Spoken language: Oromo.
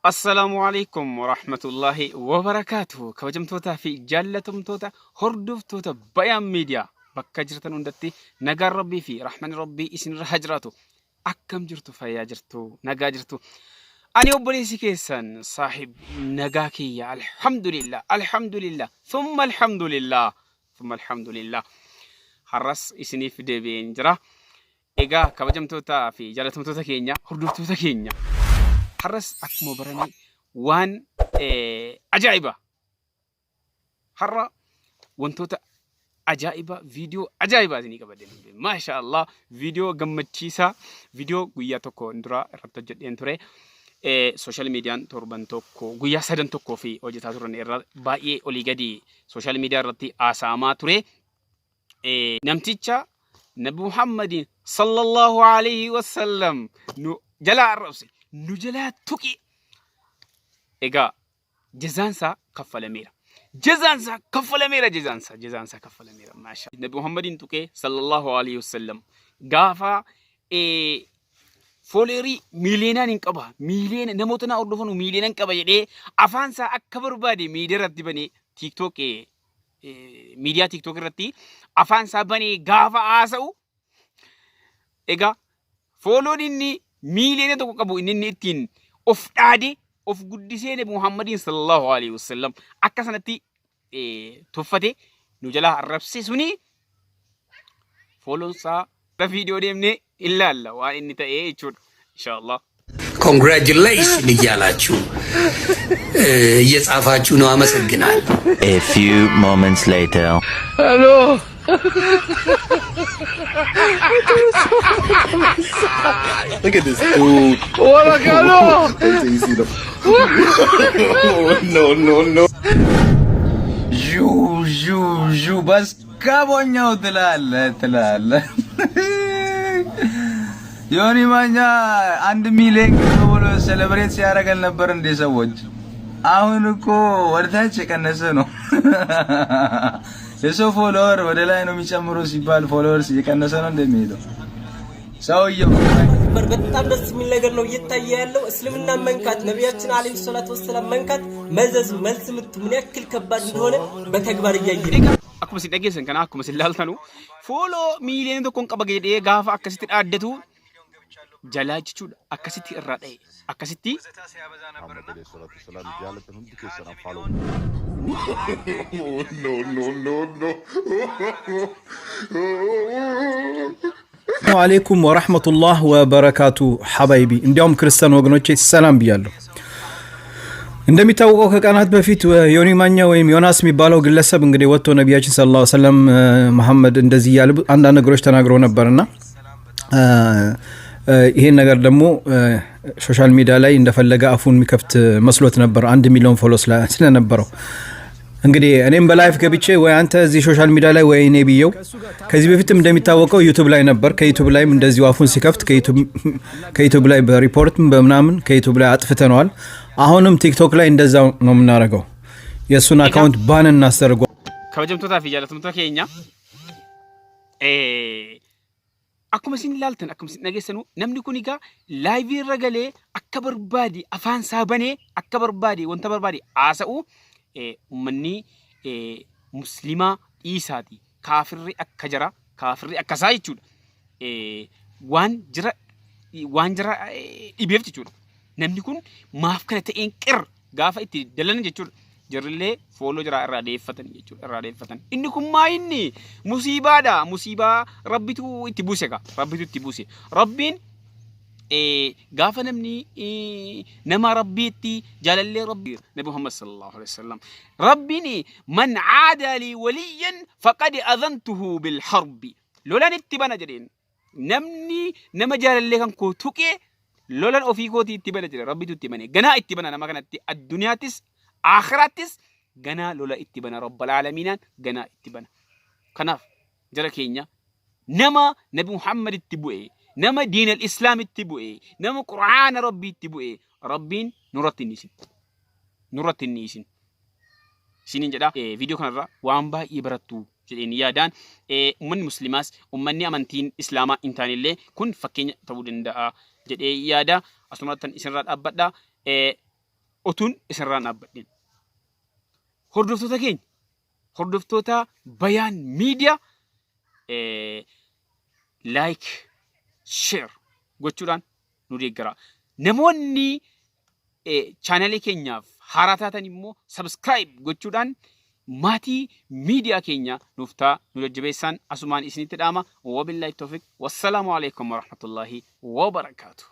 Assalaamu alaikum warahmatullaahi wabarakaatuhu. Kabajamtootaa fi jaallatamtoota hordoftoota Bayaan Miidiyaa bakka jirtan hundatti nagaan Rabbii fi rahmanni Rabbii isinirra haa jiraatu. Akkam jirtu? Fayyaa jirtu? Nagaa jirtu? Ani obboleessi keessan saahib nagaa kiyya, alhamdulillah, alhamdulillah, thumma alhamdulillah, thumma alhamdulillah. Har'as isiniif deebi'een jira. Egaa kabajamtoota fi jaalatamtoota keenya, hordoftoota keenya, har'as akkuma barame waan ajaa'iba, har'a wantoota ajaa'iba, viidiyoo ajaa'ibaa isinii qabadhee dhufe. Maasha Allah, viidiyoo gammachiisaa, viidiyoo guyyaa tokko dura irratti hojjedheen ture. Sooshaal miidiyaan torban tokko guyyaa sadan tokkoo fi hojjetaa turan irra baay'ee olii gadi sooshaal miidiyaa irratti haasa'amaa ture. Namticha Nabi Muhammadin sallallahu alaihi wasallam nu jalaa arrabse, nu jalaa tuqe. Egaa jazaan isaa kaffalameera. Jazaan isaa kaffalameera, jazaan isaa kaffalameera. Maasha. Nabi Muhammadiin tuqee sallallahu alaihi wasallam gaafa followerii miiliyoonaan hin qaba, miiliyoona namoota na hordofanu miiliyoonaan qaba jedhee afaan isaa akka barbaade miidiyaa irratti banee, TikTok, miidiyaa TikTok irratti afaan isaa banee gaafa haasa'u, egaa follown inni miiliyoona 1 qabu, inni ittiin of dhaade, of guddisee Nabi Muhammadiin sallallahu alaihi wasallam akka sanatti tuffate, nu jalaa arrabse suni, follown isaa viidiyoo deemnee ilaalla waan inni ta'ee jechuudha, inshallah. Congratulation እያላችሁ እየጻፋችሁ ነው። አመሰግናለሁ። A few moments later. Hello. Look at this dude. Hello. Wait till you see the. No, no, no. ዡ ዡ ዡ በስካቦኛው ትላለህ ትላለህ። ዮኒ ማኛ 1 ሚሊዮን ብሎ celebrate ሲያደርገን ነበር እንዴ ሰዎች? አሁን እኮ ወደ ታች የቀነሰ ነው። የሰው follower ወደ ላይ ነው የሚጨምረው ሲባል followers እየቀነሰ ነው እንደሚሄደው ሰውየው። በጣም ደስ የሚል ነገር ነው እየታየ ያለው። እስልምና መንካት፣ ነቢያችን አለይሂ ሰላቱ ወሰላም መንካት መዘዙ መልስ ምቱ ምን ያክል ከባድ እንደሆነ በተግባር እያየን Egaa akkuma isin dhageessan kana, akkuma isin ilaaltanu, follow miiliyoona 1n qaba jedhee gaafa akkasitti dhaaddatu jalaa jechuudha. Akkasitti irraa dha'e. Akkasitti Muhammad alayhi salatu wasalam jaalatan hundi keessan follow. No, no, no, no. አሌይኩም ወረሕመቱላህ ወበረካቱ ሐባይቢ፣ እንዲያውም ክርስቲያን ወገኖቼ ሰላም ብያለሁ። እንደሚታወቀው ከቀናት በፊት ዮኒ ማኛ ወይም ዮናስ የሚባለው ግለሰብ እንግዲህ ወጥቶ ነቢያችን ሰለላሁ ዐለይሂ ወሰለም መሐመድ እንደዚህ እያለ አንዳንድ ነገሮች ተናግሮ ነበርና ይሄን ነገር ደግሞ social media ላይ እንደፈለገ አፉን የሚከፍት መስሎት ነበር፣ 1 ሚሊዮን follow ስለነበረው። እንግዲህ እኔም በ live ገብቼ ወይ አንተ እዚህ social media ላይ ወይ እኔ ብየው፣ ከዚህ በፊትም እንደሚታወቀው YouTube ላይ ነበር። ከ YouTube ላይም እንደዚሁ አፉን ሲከፍት ከ YouTube ላይ በሪፖርትም በምናምን ከ YouTube ላይ አጥፍተነዋል። አሁንም TikTok ላይ እንደዛው ነው የምናደርገው። የእሱን account ban እናስደርገው። Kabajamtootaa fi jaalatamtoota keenya, akkuma isin ilaaltan, akkuma isin dhageessanu, namni kun egaa liveii irra galee akka barbaade afaan isaa banee akka barbaade wanta barbaade haasa'u, uummanni musliimaa dhiisaati kaafirri akka jara, kaafirri akkasaa jechuudha. Waan jira dhibeef jechuudha. Namni kun maaf kana ta'een qir gaafa itti dalan jechuudha. Jarrillee follow jira irraa deeffatan jechuudha, irraa deeffatan. Inni kun maa inni musiibaadha. Musiibaa Rabbitu itti buuse gaa, Rabbitu itti buuse. Rabbiin gaafa namni nama Rabbiitti jaalallee Rabbii Nabi Muhammad sallallahu alaihi wasallam, Rabbiin "Man caada lii waliyyan faqad adhantuhu bil harbi", lolan itti bana jedheen. Namni nama jaalallee kan koo tuqee lolan ofii kootii itti bana jedhe. Rabbitu itti bane, ganaa itti bana nama kanatti, addunyaattis aakhiraattis ganaa lola itti bana, rabbal aalamiinaan ganaa itti bana. Kanaaf jara keenya, nama Nabi Muhammad itti bu'e, nama diin al-Islaam itti bu'e, nama Qur'aana Rabbii itti bu'e, Rabbiin nurratti hin dhiisin, nurratti hin dhiisin isiniin jedha. Viidiyoo kanarra waan baay'ee barattu jedheen yaadaan. Uummanni musliimaas, uummanni amantiin islaamaa hin taanellee kun fakkeenya ta'uu danda'a jedhee yaada. Asumarrattan isinirraa dhaabbadha. Otuun isarraan dhaabbadhin. Hordoftoota keenya, hordoftoota Bayaan Miidiyaa, like, share gochuudhaan nu deeggara. Namoonni chaanalii keenyaaf haaraa taatan immoo subscribe gochuudhaan maatii miidiyaa keenya nuuf ta'a, nu jajjabeessaan asumaan isinitti dhaama. Wabillahi tawfiq. Wassalaamu alaikum warahmatullahi wabarakaatu.